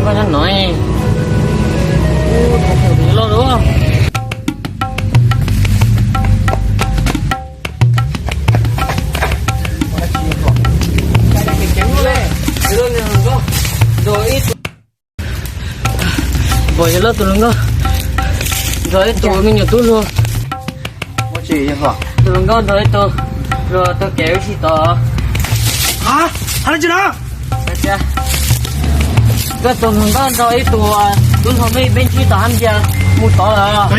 Koj nyob no, tus loj loj. Pom yawg loj tus hluas nkauj nrog ib tug me nyuam tub hluas. Tus hluas nkauj nrog ib tug hluas taug kev ua si tod. Koj tus hluas nkauj nrog ib tug tub hluas me peb ntsib tod hab ntsia mus tod lawm.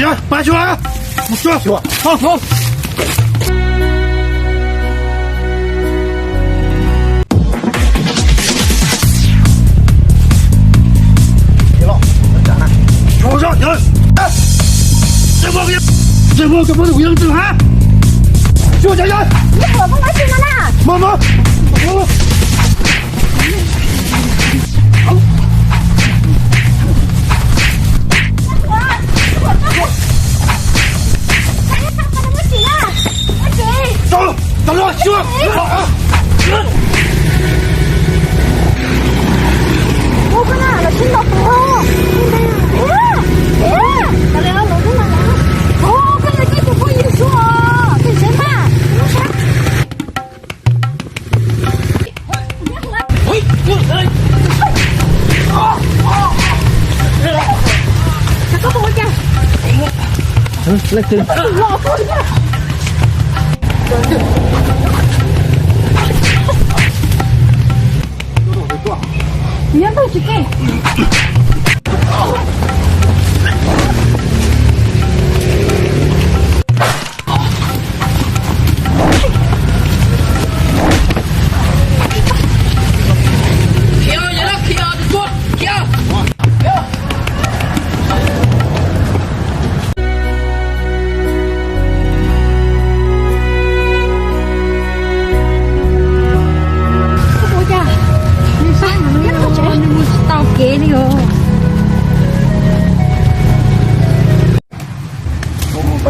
Tau kev li os.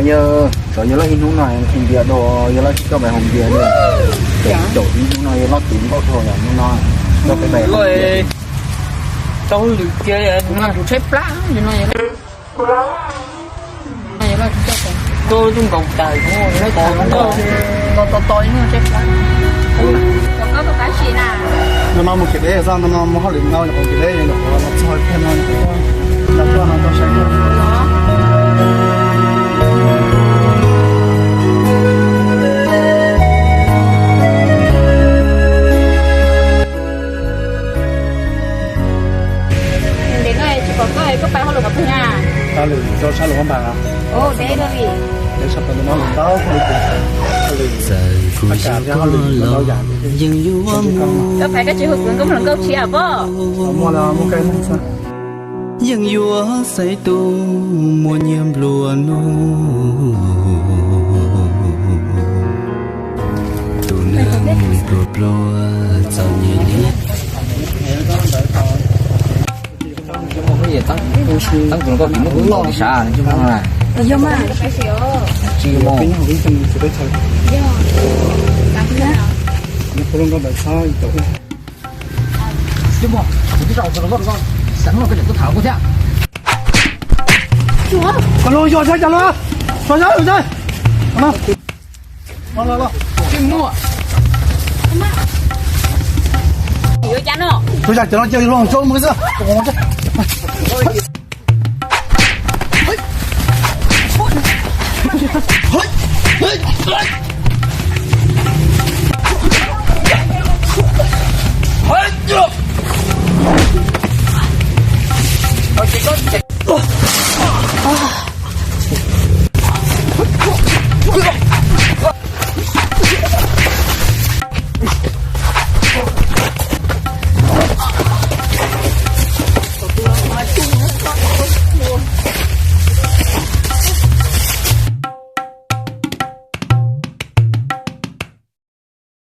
Yog, tsov yog loj ib hnub no ntiav dua, yog loj tsis coj pais haus ntiav li. Caum ib hnub no yog loj tus nkauj dhau yom, hnub no coj peb pais haus ntiav. Rau lwm kiag li, tus tshaib plab no. Tuaj lub nkaus tas, to to to ib hnub tshaib plab. No no mus kev deb, no no mus hauj lwm ntau, nyuam qhuav kev deb, nyuam qhuav los txog kiag no, nyuam qhuav los txog no tau saib. Ntev no tsis pom koj, koj pais hauj lwm qhov twg na? Hauj lwm rau sab Luam Phab Npas. Ua deb koj li. Deb sab tod no ntau hauj lwm, hauj lwm, txawm kuv yog koj los yeej yuav mus. Koj pais koj tsis hu kuv nkauj hluas nkauj tshiab pob. Muaj los muaj koj ib leeg xwb. Yeej yuav xaiv tus muaj nyiaj nplua nuj, tus neeg nplua pluag txom nyem li. Teeb tus nkauj pim muab kuv ntaus li sav, tsis muaj na. Tsis muaj. Koj los yog saib cas los, los saib, los saib. Tsis muaj. Yuav cas no? Tus yam cov no ces los tso mus xwb.